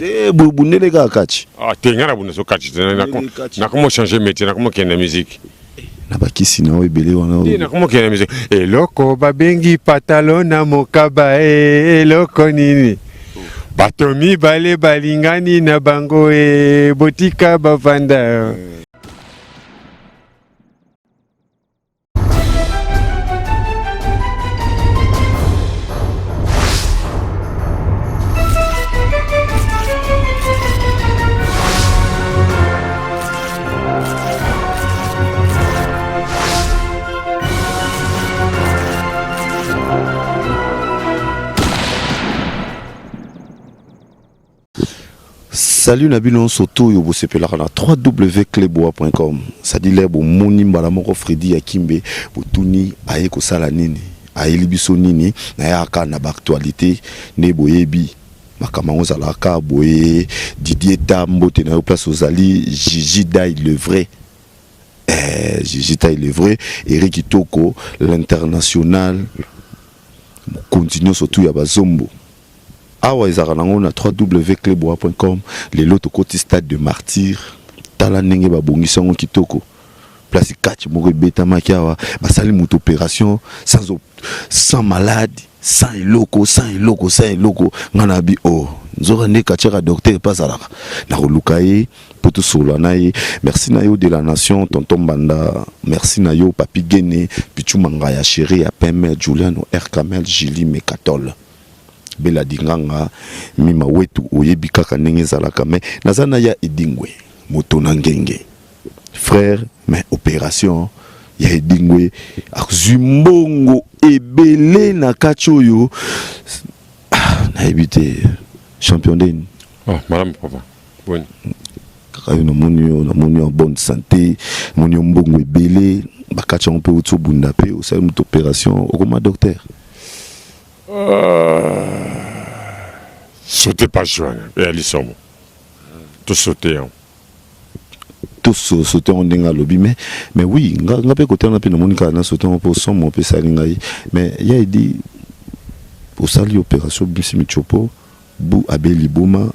Te bundele kaka catch. Ah te nga na bunda so catch te nakoma changer métier, nakoma kende na musique. Na bakisi na yo ebele wana. Te nakoma kende na musique. Eloko babengi patalo na mokaba e eloko nini? Bato mibale balingani na bango e botika bavanda. Salut na bino nyonso to oyo bosepelaka na www.cleboa.com c'est-à-dire lere bomoni mbala moko Freddy Yakimbe botuni aye kosala nini ayeli biso nini nayaka na baactualité nde boyebi makambo yango ezalaka boye. Didier Ta mbote na yo place ozali. Gigi Dai le vrai, Gigi Dai le vrai, Eric Kitoko l'international, mokonzi nyonso tu ya bazombo. Awa ezalaka nango na www.cleboa.com. Lelo tokoti stade de martyr, tala ndenge babongisi yango kitoko. Place catch moko ebetamaki awa, basali moto opération sans malade, sans eloko, sans eloko, sans eloko. Nga na bi oh nzoka nde catcheur ya docteur epe azalaka nakoluka ye mpo tosolola na ye. Merci na yo de la nation tonton Mbanda, merci na yo Papi Gene Pichu Mangaya chéri ya Peme Juliano R Kamel Julie Mekatol Bela Dinganga Mima Wetu. Oyebi kaka ndenge ezalaka, mais naza na ya Edingwe moto na ngenge frère, mais opération ya Edingwe azwi mbongo ebele na kati oyo nayebi te. Champion ndeni? Ah, malamu papa, boni? Kaka yo, namoni yo, namoni yo en bonne santé, namoni yo mbongo ebele bakati yango mpe outi obunda mpe osali moto opération, okoma docteur. Saute page wana eya lisomo, tosaute yango. Tosaute yango ndenge alobi, mais oui, nga mpe kote wana mpe namoni kaka nasaute yango mpo somo mpe esali ngai. Mais ya Edi, osali opération, obimisi michopo bu abe liboma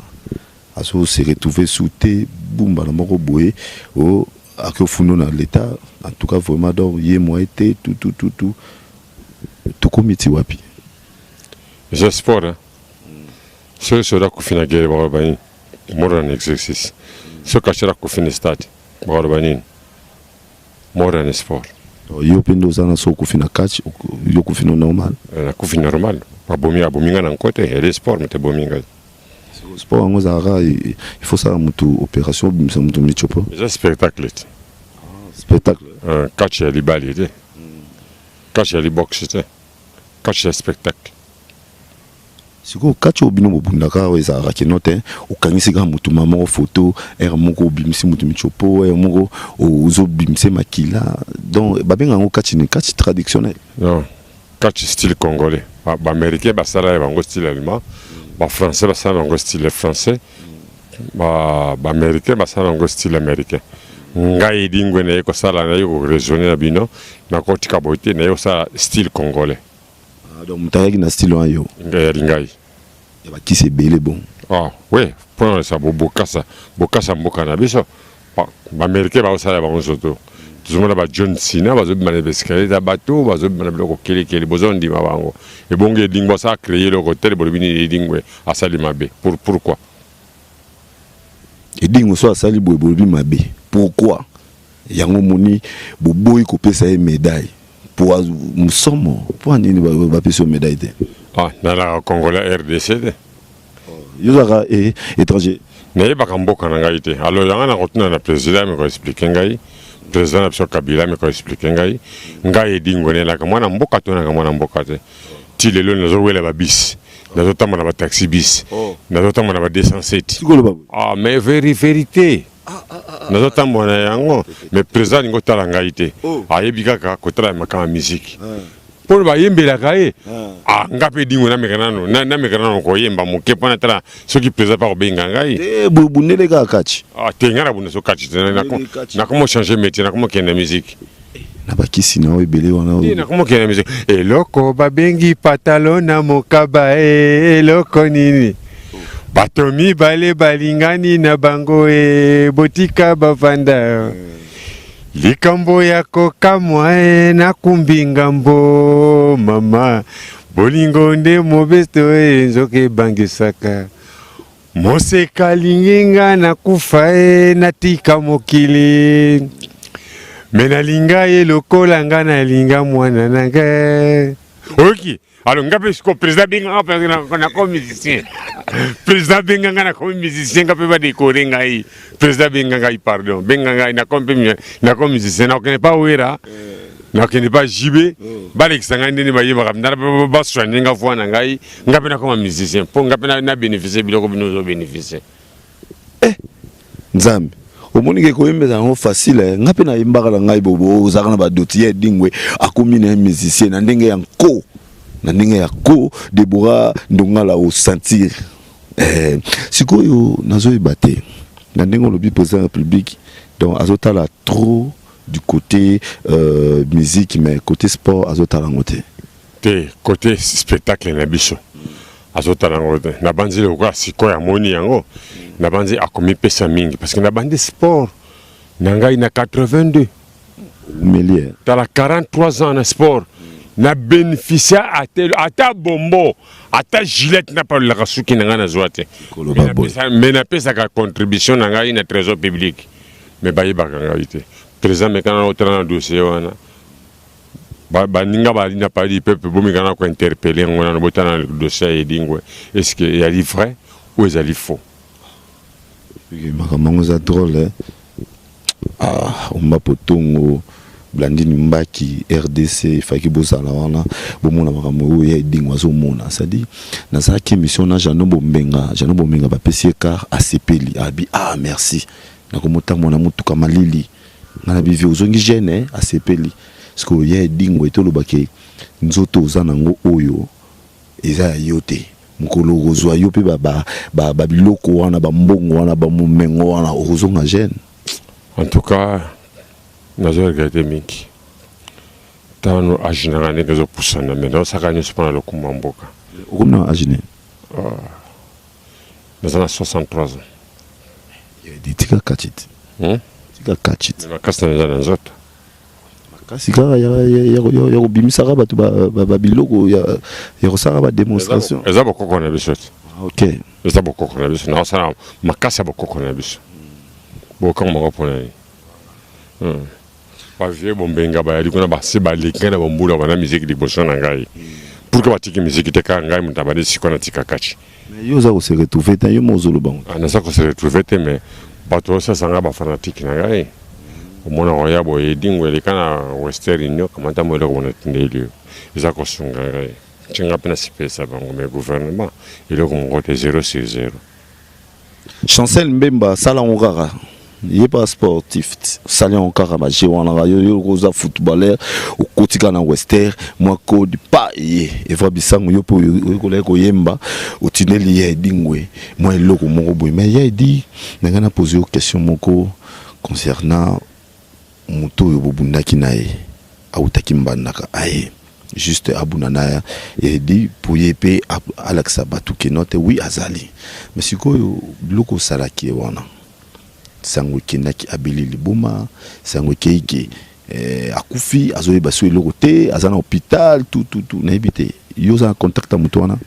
azo se retrouver sous te bumba na moko boye o aki ofundo na l'état. En tout cas vraiment, donc ye moye te tout tout tout tout tokomi ti wapi? Eza sport, hein? Soki soda akufi na guerre, bakoloba nini? Mort en exercice. Soki catcheur akufi na stade, bakoloba nini? Mort en sport. Yo mpe nde oza na so okufi na catch, yo okufi no normal? Nakufi normal. Babomi, abomi ngai na nko te, ele sport moto ebomi ngai. Sport yango ezalaka il faut sala motu opération, obimisa motu michopo? Eza spectacle te. Spectacle. Catch ya libali te, catch ya liboxe te, catch ya spectacle. Sikoyo catch oyo bino bobundaka oyo ezalaka kino te okangisi kaka motu ma moko photo ere moko obimisi motu michopo ere moko ozobimisa makila, donc babenga yango catch ni catch traditionnel? Non, catch style congolais. Baaméricain basala ya bango style allemand, bafrançais basala yango style français, baaméricain basala yango style américain. Ngai Edingwe naye kosala, naye koraisonner na bino, nakotika boye te, naye kosala style congolais. Ah, donc moto ayaki na style wana yo? Ngai yali ngai. Ya bakisi ebele bon. Ah oui, mpona sa bokasa bokasa mboka na biso. Baaméricain baosala bango nzoto, tozomona ba John Cena bazobima na baescalier ya bato, bazobima na biloko kelikeli, bozondima bango. Ebongo Edingwe asala créer eloko tele, bolobi nini? Edingwe asali mabe pour pourquoi? Edingwe so asali boye, bolobi mabe pourquoi? Yango moni boboyi kopesa ye médaille po mosomo. Mpo nini bapesi yo médaille te? Ah, nalaka congolais RDC te. Yo ozalaka étranger? Nayebaka mboka na ngai te. Alors yango nakotuna na président ameka expliquer ngai, président na biso Kabila ameka expliquer ngai. Ngai Edingwe nayelaka mwana mboka to nanga mwana mboka te? Ti lelo nazowela babisi, nazotambola na bataxi bis, nazotambola na ba 207. Ah, mais vérité, nazotambola na yango, mais président alingi otala ngai te. Ayebi kaka kotala makambo ya musique mpo bayembelaka ye. Ah, nga mpe Edingwe nameka nano, nameka nano koyemba moke mpo natala soki président mpa kobenga ngai. Te bundele kaka catch. Ah te, ngai nabunda so catch te, nakoma changer métier, nakoma kende na musique. Na bakisi na yo ebele wana. Te, nakoma kende na musique. Eloko babengi patalo na mokaba e eloko nini? Bato mibale balingani na bango e botika bavanda. Likambo ya kokamwa e nakumbi ngambo mama. Bolingo nde mobesto e nzoka ebangisaka. Moseka alingi nga nakufa e natika mokili. Me nalinga ye lokola nga nalinga mwana na nga. Oyoki? Alors nga mpe siko président abenga nga parce que nakomi musicien. Président abenga nga nakomi musicien nga mpe badekore ngai. Président abenga ngai pardon, benga ngai nakomi mpe nakomi musicien nakokende pa Wera. Nakokende pa JB balekisa ngai ndenge bayebaka ndala basoigne nga voix na ngai nga mpe nakoma musicien mpo nga mpe na bénéficie biloko bino ozo bénéficie. Eh Nzambe omoni ke koyemba ezala yango facile eh. Nga mpe nayembaka na ngai bobo ozalaka na badoti ya Edingwe akomi na ye musicien na ndenge ya nko na ndenge ya ko Deborah Ndongala osentir eh, sikoyo nazoyeba te na ndenge olobi président ya république donc azotala trop du côté musique mais côté sport azotala yango te. Te côté spectacle na biso azotala yango te. Nabanzi lokola sikoyo amoni yango, nabanzi akomipesa mingi parce que nabandi sport na ngai na 82. Oumeli. Tala 43 ans na sport na bénéficia ata bombo ata gilette napalolaka suki na ngai nazwa te. Koloba boye. Mais napesaka contribution na ngai na trésor public mais bayebaka ngai te. Président mekana otala na dossier wana baninga bali na palais du peuple bomekana kointerpeller yango nano botala na dossier ya Edingwe, est ce que ezali vrai ou ezali faux? Makambo yango eza drôle eh? Ah, Omba Potongo Blandine Mbaki RDC efaki bozala wana bomona makambo oyo ya Edingwe azomona. C'est-à-dire nazalaki émission na Jano Bombenga, Jano Bombenga bapesi ye car asepeli abi ah merci nakomotambola na motuka malili nga na bivi ozongi jeune asepeli parce que ya Edingwe tolobake nzoto oza nango oyo eza ya yo te mokolo okozwa yo mpe babiloko wana bambongo wana bamomengo wana okozonga jeune. En tout cas nazo regretter mingi tano age na ngai ndenge ezopusana mais naosaka nyonso mpona lokumu ya mboka. Okomi na age nini? Naza na 63 ans. Tika kati te. Tika kati te. Makasi na eza na nzoto. Makasi kaka ya kobimisaka bato babiloko ya kosala ba démonstration. Eza bokoko na biso te. Ok. Eza bokoko na biso, naosala makasi ya bokoko na biso. Bokoko moko mpona nini? Bavieux Bombenga bayali kuna basi baleki ngai na bambula bana musique liboso na ngai. Pourquoi batiki musique te kaka ngai moto abandi sikoyo natika kati? Mais yo oza kose retrouver te, yo mo ozoloba ngo. Ah, naza kose retrouver te mais bato osasa ngai bafanatike na ngai. Omona koya boye Edingwe eleka na Western Union kamata mo eloko bona tindeli yo. Eza kosunga ngai. Ntinga mpe nasepelisa bango mais gouvernement eloko moko te 0 sur 0. Chancel Mbemba sala yango kaka ye pa sportif sali yango kaka ba jeu wana yo yo oza footballeur okoti kaka na Wester mwa code pa ye Evra Bisango yo mpe oyekolaki koyemba otindeli ye Edingwe mwa eloko moko boye mais ye Edi na ngai na pose yo question moko concernant moto oyo bobundaki na ye awutaki Mbandaka aye juste abunda na Edi po ye pe alakisa bato ke no te oui azali mais sikoyo biloko osalaki ye wana sango ekendaki abeli liboma sango ekei ke akufi azoyeba so eloko te aza na hôpital tout tout tout nayebi te yo oza na contact ya moto wana?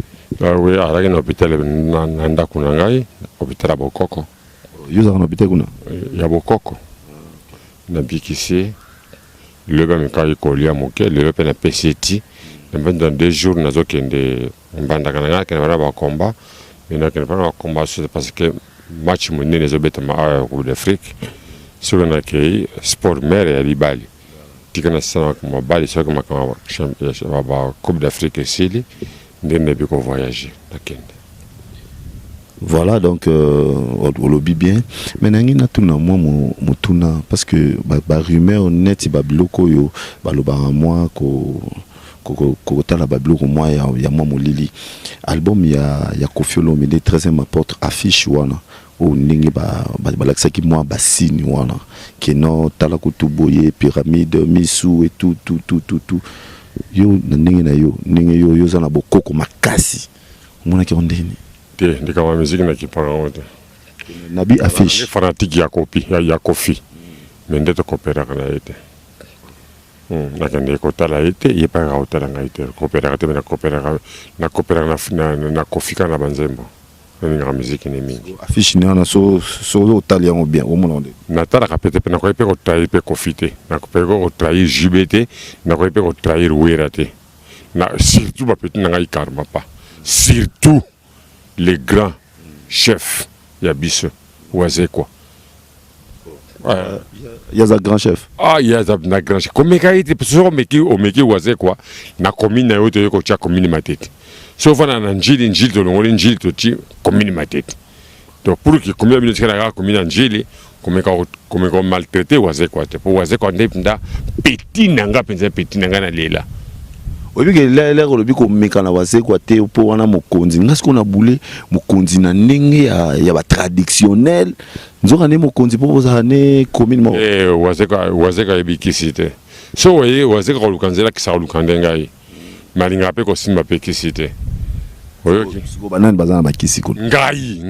Ah oui, azalaki na hôpital na ndako na ngai, hôpital ya Bokoko. Yo ozalaka na hôpital kuna? Ya Bokoko. Nabikisi ye lelo bamekaki kolia moke lelo mpe napesi ye ti na dans 2 jours nazokende Mbandaka na ngai nakende bana bakomba mais nakende mpona bakomba parce que match monene ezobetama awa ya Coupe d'Afrique soki nakei sport mare ya libali tika nasala makambo mabali soki makambo ya ba Coupe d'Afrique esili nde nayebi kovoyage nakende. Voilà donc olobi bien mais nangi natuna mwa motuna parce que ba rumeur neti ba biloko oyo balobaka mwa ko kotala ba biloko mwa ya mwa molili album ya Koffi Olomide 13e apôtre affiche wana oyo ndenge balakisaki mwa basini wana ke non tala kutu boye pyramide misu et tout tout tout tout tout yo na ndenge na yo ndenge yo oza na bokoko makasi omonaki yango ndenge nini? Te, likambo ya musique nakipaka yango te. Nabi affiche. Fanatique ya kopi ya Koffi, mais nde tokoperaka na ye te. Nakendeki kotala ye te, ye mpe akaka kotala ngai te. Koperaka te, me nakoperaka nakoperaka na Koffi kaka na banzembo. Nalingaka musique ne mingi. Affiche ne wana, so so otali yango bien, omona nde. Natalaka pe te, mpe nakoki mpe kotrahir mpe Koffi te, nakoki kotrahir JB te, nakoki mpe kotrahir Wera te. Na surtout bapeti na ngai Karmapa, surtout le grand chef ya biso Wazekwa. Ye aza grand chef. Ah, ye aza na grand chef. Komeka ye te, soki omeki, omeki Wazekwa na commune na yo, toye kotia commune Matete. Soki ofanda na Njili, Njili tolongoli Njili, toti commune Matete. Donc pour que commune ya bino etikala kaka commune ya Njili, komeka komeka komaltraite Wazekwa te, po Wazekwa nde mpenza petit na nga, mpenza petit na nga na lela. Oyebi ke lere olobi komeka na Wazekwa te, mpo wana mokonzi nga sikoyo na bule mokonzi na ndenge ya batradictionnel, nzoka nde mokonzi mpo bozala ne commune moko. Eh, Wazekwa, Wazekwa ayebi kisi te. So oye Wazekwa koluka nzela, kisa koluka nde ngai, me alingaka mpe kosimba mpe kisi te, oyoki? Sikoyo banani baza na bakisi kuna? Ngai,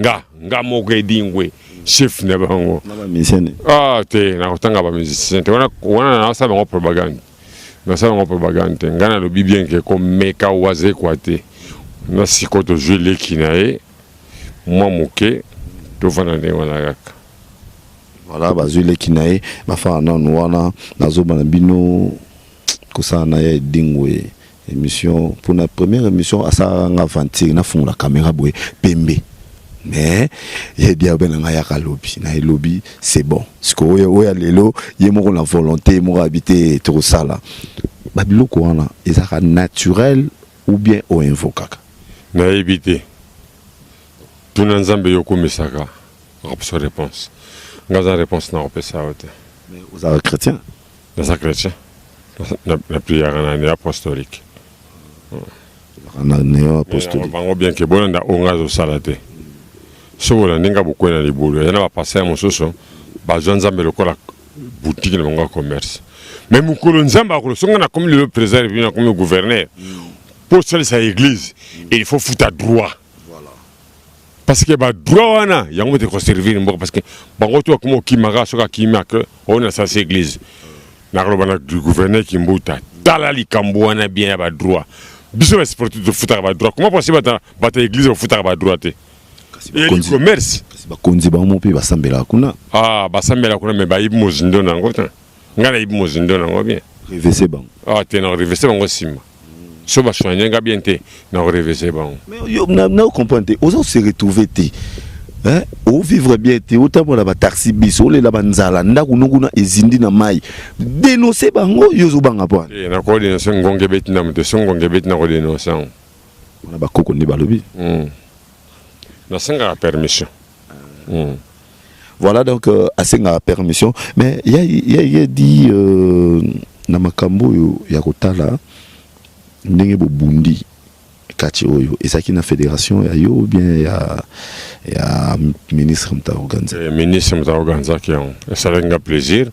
nga moko Edingwe, chef na bango. Na bamusicien? Ah te, nakotanga bamusicien te. Wana wana nasala bango propagande, nasala bango propagande te. Ngai nalobi bien ke komeka Wazekwa te. Na sikoyo tozwi leki na ye mwa moke, tovanda ndenge wana kaka. Voilà, bazwi leki na ye, bafanda nanu wana. Nazoba na bino kosala na ye Edingwe émission. Mpona première émission asalaka nga aventure, nafungola caméra boye pembe, mais ye dia obe na ngai yaka lobi na elobi, c'est bon. Sikoyo oyo oyo ya lelo, ye moko na volonté, ye moko abi te tokosala babiloko wana. Ezalaka naturel ou bien oinvokaka? Nayebi te, tuna Nzambe yo okumisaka, akopesa réponse. Nga aza réponse na kopesa yo te. Mais ozalaka chrétien? Naza chrétien, na priaka na néo apostolique. Ozalaka na néo apostolique. Bango bien ke bolanda oyo nga azosala te. Soki bolandi nga, bokwei na libulu. Eza na bapasteur mosusu bazwa Nzambe lokola boutique na bango ya commerce. Mais mokolo Nzambe akolo, soki nga nakomi lelo président république, nakomi gouverneur, mpo osalisa église, il faut futa droit, parce que badroit wana yango mpe koservir mboka, parce que bango to bakoma okimaka. Soki akimi ake oyo nasalisi église, nakoloba na gouverneur Kimbuta: tala likambo wana bien ya badroit. Biso basportif tofutaka badroit, comment possible bato ya église bafutaka badroit te? Commerce. Kasi bakonzi bango mpe basambelaka kuna. Ah, basambelaka kuna, mais bayebi mozindo na yango te. Ngai nayebi mozindo na yango bien. Revese bango. Ah te, na revese bango nsima. So basoigne nga bien te, na korevese bango. Mais yo na comprendre te, oza se retrouver te, hein? Ovivre bien te, otambola bataxi biso, olela banzala, ndako no kuna ezindi na mai. Dénonce bango, yo ozobanga mpo wana. Nakodénonce ngonge ebeti na moto. So ngonge ebeti, nakodénonce yango. Wana bakoko nde balobi. Nasengaka permission. Voilà, donc asengaka permission. Mais ya dit na makambo oyo ya kotala ndenge bobundi kati oyo, ezalaki na fédération ya yo ou bien ya ministre moto aorganize? Eh, ministre moto aorganizaki yango. Esalaki nga plaisir.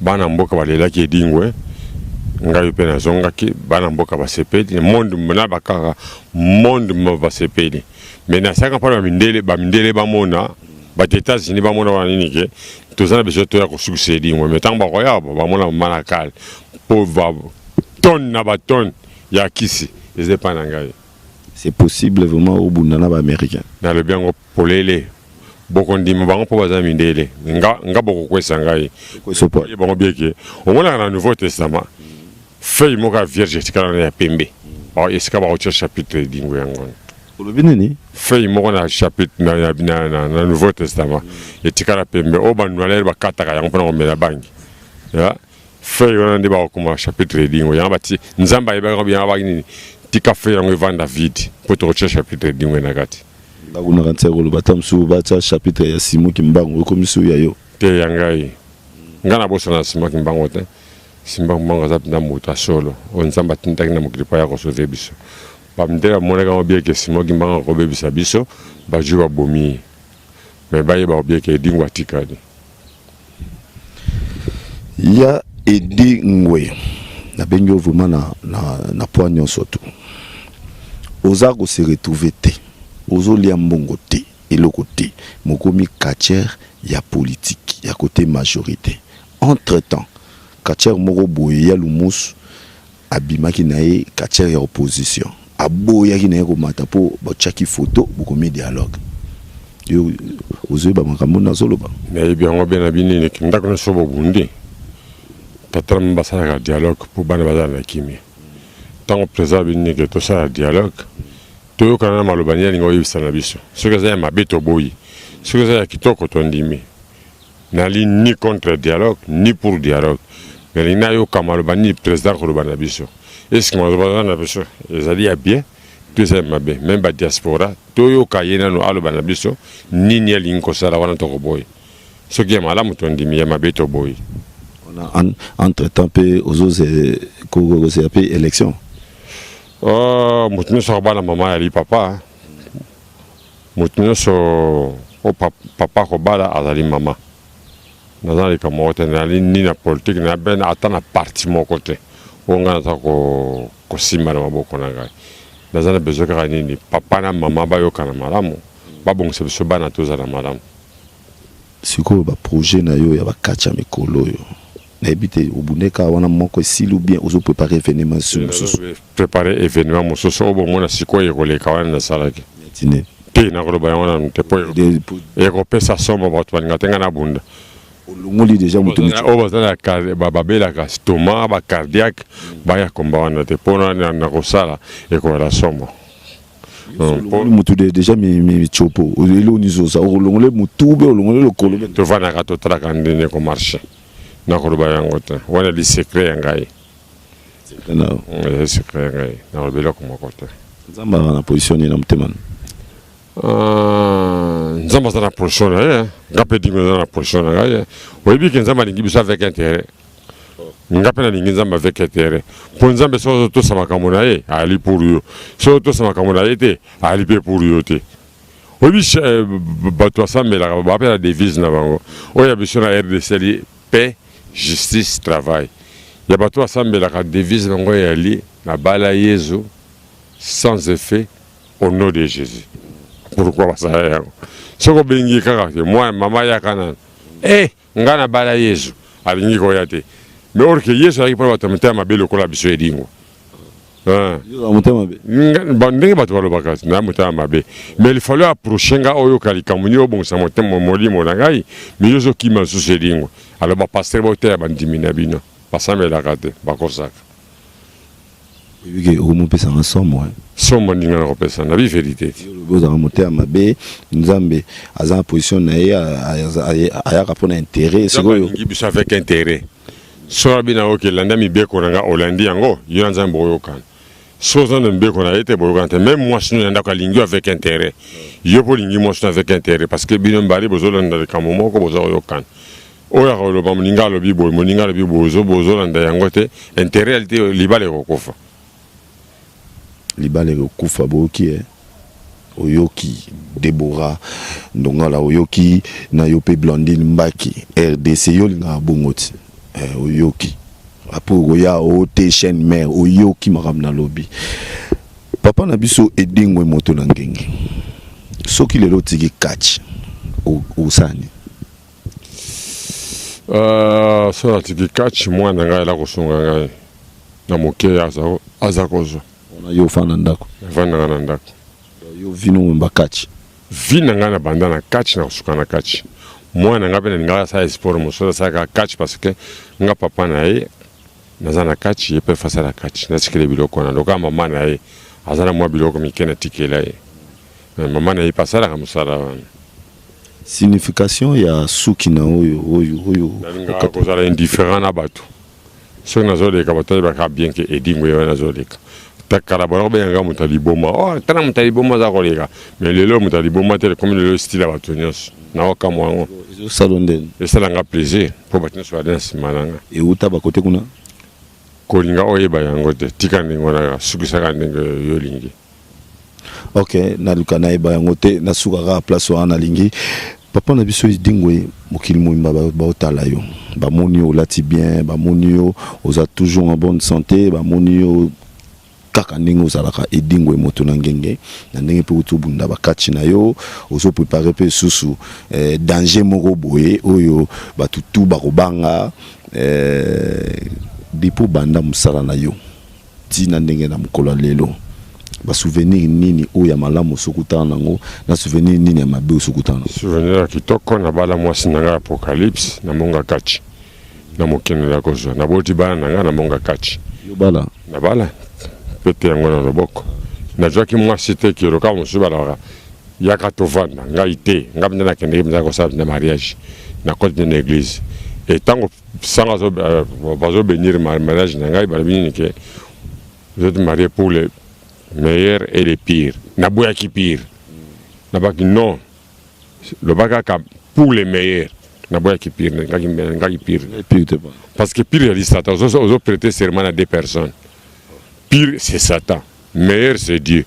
Bana mboka balelaki Edingwe, ngai mpe nazongaki, bana mboka basepeli, monde na bakaka monde mo basepeli. Mais nasalaka mpona bamindele, bamindele bamona, bato États-Unis bamona wana nini, ke toza na besoin toya kosukisa Edingwe. Mais ntango bakoya, bamona mama na kale, mpo batonne na batonne ya kisi eza epai na ngai. C'est possible vraiment obunda na baaméricain? Nalobi yango polele, bokondima bango mpo baza mindele. Nga bokokwesa ngai bango bieke. Omonaka na Nouveau Testament, feuille moko ya vierge etikala na ya pembe, esika bakotia chapitre Edingwe yango. Olobi nini? Feuille moko na chapitre na Nouveau Testament etikala pembe, oyo banwalere bakataka yango mpona komela bangi. Feuille wana nde bakokoma chapitre Edingwe yango. Bati Nzambe ayebaka yango, baki nini, tika feuille yango evanda vide mpo tokotia chapitre Edingwe na kati. Nga kuna kanti ya koloba, ata mosusu batia chapitre ya Simo Kimbangu, ekomi su ya yo. Te, ya ngai, ngai nabosana na Simo Kimbangu te. Simo Kimbangu aza mpenza moto ya solo oyo Nzambe atindaki na mokili mpo aya kosauve biso. Bamindele bamonaki yango bien ke Simo Kimbangu akobebisa biso, bazwi babomi ye. Mais bayeba bien ke Edingwe atikali. Ya Edingwe, nabengi yo vraiment na poids nyonso tu. Oza kose retrouver te. Ozolia mbongo te, eloko te, mokomi catcheur ya politique ya côté majorité. Entre temps, catcheur moko boye ya lumusu abimaki na ye catcheur ya opposition, aboyaki na ye komata mpo batiaki photo, bokomi dialogue. Yo ozoyeba makambo nazoloba? Nayebi yango bien. Na binini ndako nyonso bobundi, tata na basalaka dialogue mpo bana bazala na kimia. Ntango président abini ke tosala dialogue, toyokana na maloba nini alingi oyebisa na biso. Soki eza ya mabe, toboyi. Soki eza ya kitoko, tondimi. Nali ni contre dialogue ni pour dialogue, mais alingi nayoka maloba nini président koloba na biso. Est-ce maloba aza na biso ezali ya bien to eza ya mabe? Même badiaspora, toyoka ye nano aloba na biso nini alingi kosala wana, tokoboya. Soki ya malamu, tondimi. Ya mabe, toboyi. Entre temps mpe kozela mpe élection? Moto nyonso akobala mama yali papa. Moto nyonso oyo papa akobala azali mama. Naza na likambo moko te, nali ni na politike na be ata na parti moko te oyo ngai naza kosimba na maboko na ngai. Naza na besoin kaka nini? Papa na mama bayokana malamu, babongisa biso bana, tozala malamu. Sikoyo baprojet na yo ya bakati ya mikolo oyo, nayebi te, obundeka wana moko esili ou bien ozoprépare événement mosusu? Préparer événement mosusu oyo bomona sikoyo ekoleka wana nasalaki. Tine? Te, nakoloba yango nanu te mpo ekopesa somo. Bato balinga te ngai nabunda. Olongoli déjà moto? Oyo baza na babelaka estomac, bacardiaque, baya komba wana te, mpona na kosala ekozala somo. Olongoli motu déjà mitiopo, eloko nyonso oza, olongoli motu be, olongoli lokolo be. Tovandaka, totalaka ndenge ekomarche. Nakoloba yango te, wana li secret ya ngai. Eza secret ya ngai, nakoloba eloko moko te. Nzambe aza na position nini na motema? Nzambe aza na position na ye, nga mpe ndingo aza na position na ngai. Oyebi ke Nzambe alingi biso avec intérêt, nga mpe nalingi Nzambe avec intérêt, mpo Nzambe soki ozotosa makambo na ye, ali pour yo. Soki otosa makambo na ye te, ali mpe pour yo te. Oyebi, bato basambelaka baa mpe na devise na bango. Oyo ya biso na RDC ali paix, justice, travail. Ya bato basambelaka, devise bango eyali nabala Yezu sans effet au nom de Jésus. Pourquoi basala yango? Soki obengi kaka ke mwana mama yaka nanu, e ngai nabala Yezu, alingi koya te. Mais or ke Yesu azalaki mpona bato ya motema mabe lokola biso. Elingo motema mabe? Ndenge bato balobaka na motema mabe, mais il fallait approche nga, oyoka likambo nini, obongisa motema, molimo na ngai. Mais yo ozokima lisusu elingo. Alors bapasteur, boteya bandimi na bino, basambelaka te, bakosaka. Oyebi ke okomopesanga somo. Somo ndinga na kopesa na bi vérité te. Ozalaka motema mabe, Nzambe aza na position na ye, ayaka mpona intérêt sikoyo. Alingi biso avec intérêt. Soki abi na oke landa mibeko na nga, olandi yango, yo na Nzambe boyokana. So oza na mibeko na ye te, boyokana te. Même mwasi no na ndako alingi yo avec intérêt, yo mpo olingi mwasi no avec intérêt, parce que bino mibale bozolanda likambo moko, boza koyokana. Oyo akoloba, moninga alobi boye, moninga alobi boye, bozolanda yango te, intérêt ali te, libala ekokufa. Libala ekokufa. Boyoki e, oyoki Debora Ndongala, oyoki na yo mpe Blandine Mbaki RDC. Yo olingaka bongo ti oyoki apres okoya o te chaîne mare. Oyoki makambo nalobi, papa na biso Edingwe moto na ngenge. Soki lelo otiki catch, osani? So natiki catch, mwana ngai ala kosunga ngai na moke aza kozwa. Wana yo ofanda ndako? Avandanga na ndako. Yo vino wemba catch? Vi na ngai na banda na catch, na kosuka na catch. Mwana na ngai mpe nalingaka asala sport mosusu, asalaka catch, parce que nga papa na ye naza na catch, ye mpe asala catch. Natikela biloko wana lokola mama na ye aza na mwa biloko mike, natikela ye. Mama na ye mpe asalaka mosala wana. Signification ya suki na oyo oyo oyo? Nalingaka kozala indifférent na bato. Soki nazoleka, bato ayebaka bien ke Edingwe ye wana azoleka. Kala bona kobengaka moto ya liboma, oh, tala moto ya liboma aza koleka. Mais lelo moto ya liboma te, komi lelo style ya bato nyonso. Naokamwa yango. Ezosala ndeni? Esalanga plaisir mpo bato nyonso bali na nsima na nga. Euta bakote kuna? Kolinga oyeba yango te, tika ndenge wana kaka, sukisaka ndenge yo olingi. Ok, naluka nayeba yango te, nasuka kaka place wana. Nalingi papa na biso Edingwe, mokili mobimba baotala yo, bamoni yo olati bien, bamoni yo oza toujours en bonne santé, bamoni yo. Kaka ndenge ozalaka edingwe moto na ngenge, na ndenge mpe outi obunda bakati na yo, ozo prepare mpe lisusu eh, danger moko boye oyo bato tu bakobanga eh, depuis obanda mosala na yo ntina ndenge na mokolo ya lelo, basouvenir nini oyo ya malamu osokutana nango na souvenir nini ya mabe osokutana nango? Souvenir ya kitoko, nabala mwasi na ngai Apocalypse na Monga Kachi na mokende ya kozwa, naboti bana na ngai na Monga Kachi. Yo bala? Nabala pete yango na loboko. Nazwaki mwasi te kilo kaka mosusu balobaka yaka tovanda, ngai te, ngai mpenza nakendeki mpenza kosala mpenza mariage, nakoti mpenza na église e ntango sanga bazobénir mariage na ngai, balobi nini ke vous êtes marié pour le meilleur et le pire. Naboyaki pire, nabaki non, loba kaka pour le meilleur. Naboyaki pire, nalingaki pire. Pire te ba. Parce que pire ezali Satan. Ozo prêter serment na deux personnes. Pire, c'est Satan, meilleur, c'est Dieu.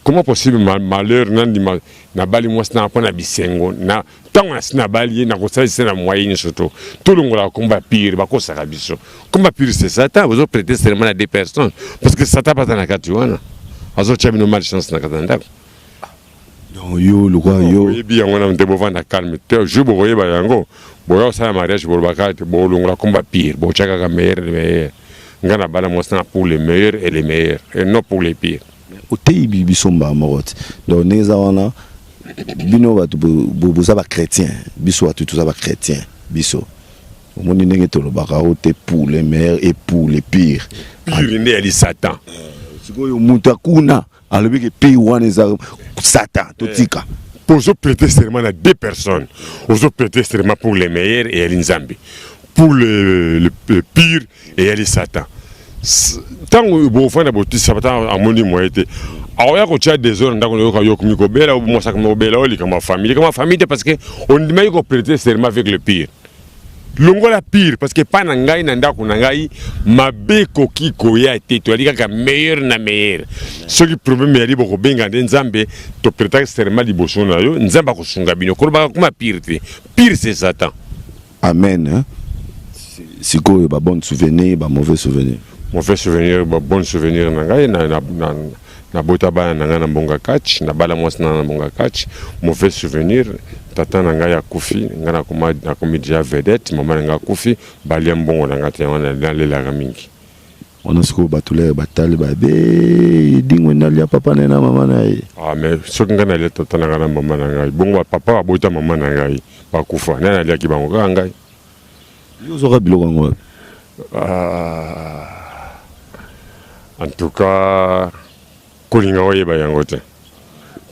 Comment possible malheur? Nandima nabali mwasi nanga mpo na bisengo na ntango nasi nabali ye, nakosalisa na moyen nyonso. To tolongolaka komba pire, bakosaka biso. Komba pire, c'est Satan. Ozo prêter serment na deux personnes parce que Satan baza na kati wana, azotia bino malchance na kati na ndako. Donc yo lokwa yo Oyebi yango na te, bovanda calme te. Jour bokoyeba yango, boya kosala mariage, bolobaka te bolongola komba pire, botya kaka meilleur, le meilleur. Nga na bala mwasi na pour le meilleur et le meilleur et non pour le pire. Oteyi biso mbala moko te. Donc ndenge eza wana, bino bato boza bachrétien, biso bato toza bachrétien, biso omoni ndenge tolobaka o te pour le meilleur et pour le pire. Pire nde yali Satan. Sikoyo moto akuna alobi ke pire wana eza Satan, totika. Ozo prêter serment na deux personnes. Ozo prêter serment pour le meilleur, eyali Nzambe, pour le pire, eyali Satan. Ntango bofanda botisa, ntango amoni moye te, akoya kotia désordre ndako. Yoka yo komi kobela, mwasi komi kobela, oyo likambo ya famille, likambo ya famille te, parce que ondimaki koprêter serment avec le pire. Longola pire, parce que epai na ngai, na ndako na ngai, mabe ekoki koya te. Toyali kaka meilleur na meilleur. Soki problème eyali, bokobenga nde Nzambe. Toprêtaki serment liboso na yo, Nzambe akosunga bino. Kolobaka kuma pire te, pire, c'est Satan. Amen, hein? Sikoyo babonne souvenir, bamauvais souvenir? Mauvais souvenir, babonne souvenir na ngai, nabota bana na ngai na mbonga catch, nabala mwasi na na mbonga catch. Mauvais souvenir, tata na ngai akufi, ngai nakomi déjà vedette, mama na ngai akufi, balia mbongo na ngai te. Yango nalelaka mingi. Wana sikoyo bato lere batali babe edingwe nalia papa na ye na mama na ye. Ah, mais soki ngai nalia tata na ngai na mama na ngai, bongo bapapa babota mama na ngai bakufa, nani aliaki bango? Kaka ngai. Yo ozwaka biloko yango wapi? Ah, en tout cas kolinga oyeba yango te,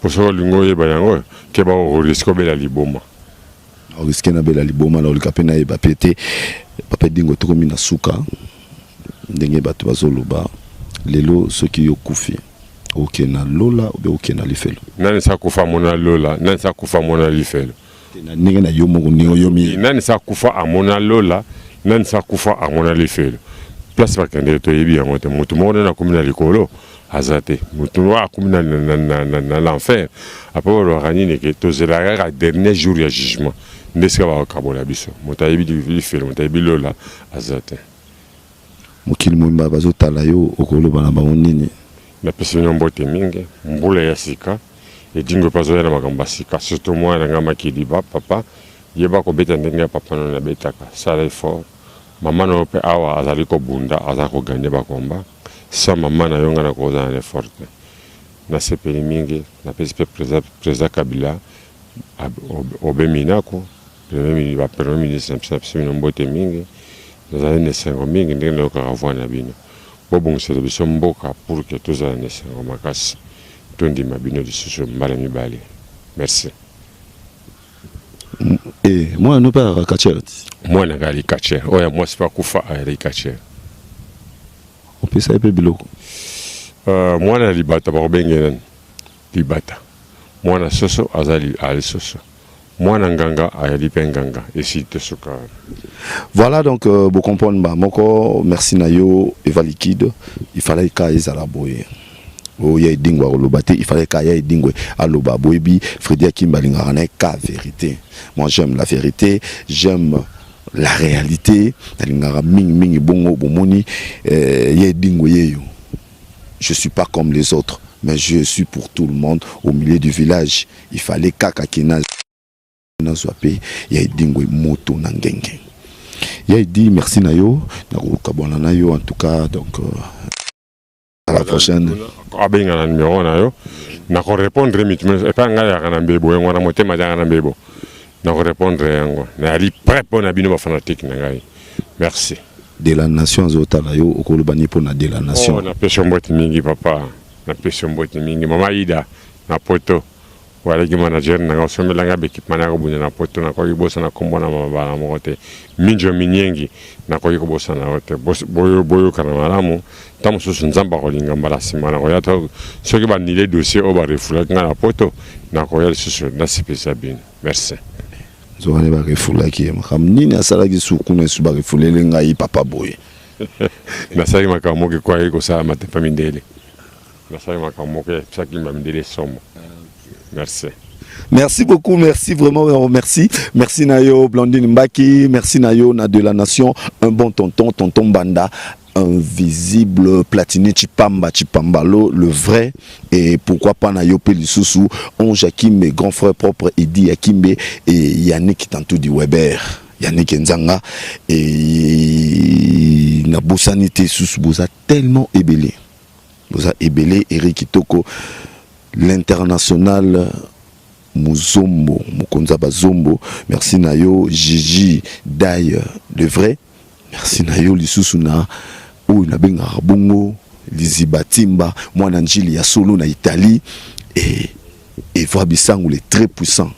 po soki olingi oyeba yango, keba, orisquer obela liboma. Orisquer nabela liboma, na olika mpe nayeba mpe te. Papa Edingwe, tokomi na suka. Ndenge bato bazoloba lelo, soki yo kufi, okende na lola obe okende na lifelo? Nani sa kufa amona lola? Nani sa kufa amona lifelo? Te, na ndenge na yo moko, ndenge oyomi. Nani sa kufa amona lola? Nani sa kufa amona lifelo? Place bakendeke, toyebi yango te. Motu moko nani akomi na likolo aza te, motu moko akomi na l'enfer. Après balobaka nini? Ke tozelaka kaka dernier jour ya jugement, nde esika bakabola biso. Moto ayebi lifelo, moto ayebi lola aza te. Mokili mobimba bazotala yo, okoloba na bango nini? Napesi bino mbote mingi. Mbula ya sika, Edingwe mpe azoya na makambo ya sika, surtout mwana na ngai Makiliba. Papa, yeba kobeta ndenge ya papa no nabetaka, sala effort. Mama na yo mpe awa azali kobunda, aza kogagner bakomba. Sa mama na yo, ngai nakozala na effort te. Nasepeli mingi. Napesi mpe président Kabila obeminako, premier ministre na biso. Napesi bino mbote mingi. Nazali na esengo mingi ndenge nayokaka voix na bino. Bobongisela biso mboka pour que tozala na esengo makasi, tondima bino lisusu mbala mibale. Merci. E mwana no mpe azalaka catcheur ti? Mwana ngai ali catcheur. Oyo ya mwasi mpe akufa, ayali catcheur. Opesa ye mpe biloko? Mwana ya libata bakobenge nani? Libata. Mwana soso azali ali soso, mwana nganga ayali mpe nganga. Esi tosuka wana. Voilà, donc bocomprendre ba moko. Merci na yo Eva Liquide. Il fallait ka ezala boye, oyo ya Edingwe akoloba te, il fallait ka ya Edingwe aloba. Boyebi Fredi Akimba alingaka na ye ka vérité. Moi, j'aime la vérité, j'aime la réalité, nalingaka mingimingi bongo. Bomoni ya Edingwe yeyo. Je suis pas comme les autres, mais je suis pour tout le monde au milieu du village. Il fallait kaka kena nazwa mpe ya Edingwe moto na ngenge. Ya Edi, merci na yo, nakokabwana na yo en tout cas. Donc à la prochaine. Abenga na numéro na yo, nakorépondre mitu epai ngai yaka na mbebo yango na motema yaka na mbebo, nakorépondre yango. Nayali prêt mpo na bino bafanatike na ngai. Merci. De la nation azotala yo, okoloba nini mpo na de la nation? Oh, napesi yo mbote mingi papa, napesi yo mbote mingi. Mama Ida na poto, walaki manager na nga, osombelanga baéquipement na kobunda na poto. Nakoki kobosana nkombo na mabala moko te. Minjo minyengi, nakoki kobosana yo te. Boyokana malamu. Ntango mosusu Nzambe akolinga, mbala nsima nakoya to soki banile dossier oyo barefulaki ngai na poto, nakoya lisusu nasepelisa bino. Merci. Nzokande barefulaki ye, makambo nini asalaki sukuna esu barefulele ngai papa boye? Nasalaki makambo moko ekwaki kosalama te mpa mindele. Nasalaki makambo moko epesaki bamindele somo. Merci. Merci beaucoup, merci vraiment, merci. Merci Nayo, Blandine Mbaki, merci Nayo, na de la nation, un bon tonton, tonton Banda, invisible, Platini Chipamba, Chipambalo, le vrai, et pourquoi pas Nayo Pelisusu, Onge Akimbe, grand frère propre, Eddy Akimbe, et Yannick Tantoudi Weber. Yannick Nzanga, et nabosani te susu, boza tellement ebele. Boza ebele, Eric Kitoko, l'international Muzombo, Mukonza Bazombo, merci na yo, Gigi Dai, le vrai, merci na yo lisusu na oyo nabengaka bongo Liziba Timba, mwana njili ya solo na Italie, et Eva Bisango, le très puissant.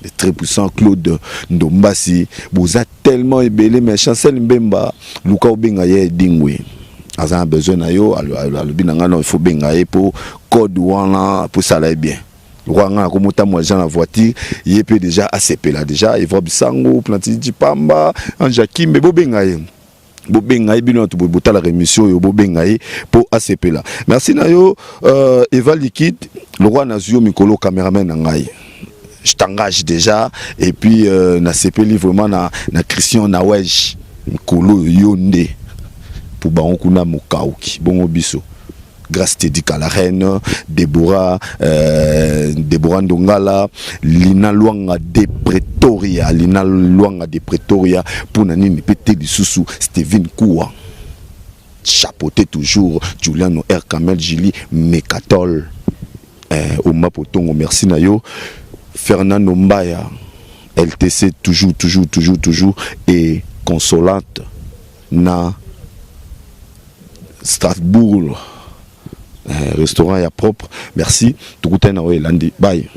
Le très puissant Claude Ndombasi, boza tellement ebele, mais Chancel Mbemba, Luka obenga ye Edingwe. Aza na besoin na yo, alobi na nga non, il faut benga ye po code wana po sala ye bien. Lokwa nga nakomotambola déjà na voiture, ye mpe déjà asepela déjà. Evra Bisango, Plantini Chipamba, Anja Kimbe, bobenga ye. Bobenga ye bino bato botalaka émission oyo, bobenga ye mpo asepela. Merci na yo Eva Liquide, lokwa nazwi yo mikolo cameraman na ngai, je t'engage déjà. Et puis nasepeli vraiment na Christian Nawej, mikolo oyo yo nde po bango kuna mokauki bongo biso. Grâce Teddy la reine, Deborah, Deborah Ndongala, Lina Luanga de Pretoria, Lina Luanga de Pretoria, pour nani pété lisusu Steven Koua. Chapeauté toujours Juliano R. Kamel Gili Mekatol. Oma Potongo, merci na yo. Fernando Mbaya, LTC toujours, toujours, toujours, toujours et Consolate na Strasbourg. Restaurant ya propre. Merci. Tukutane na oyo elandi. Bye.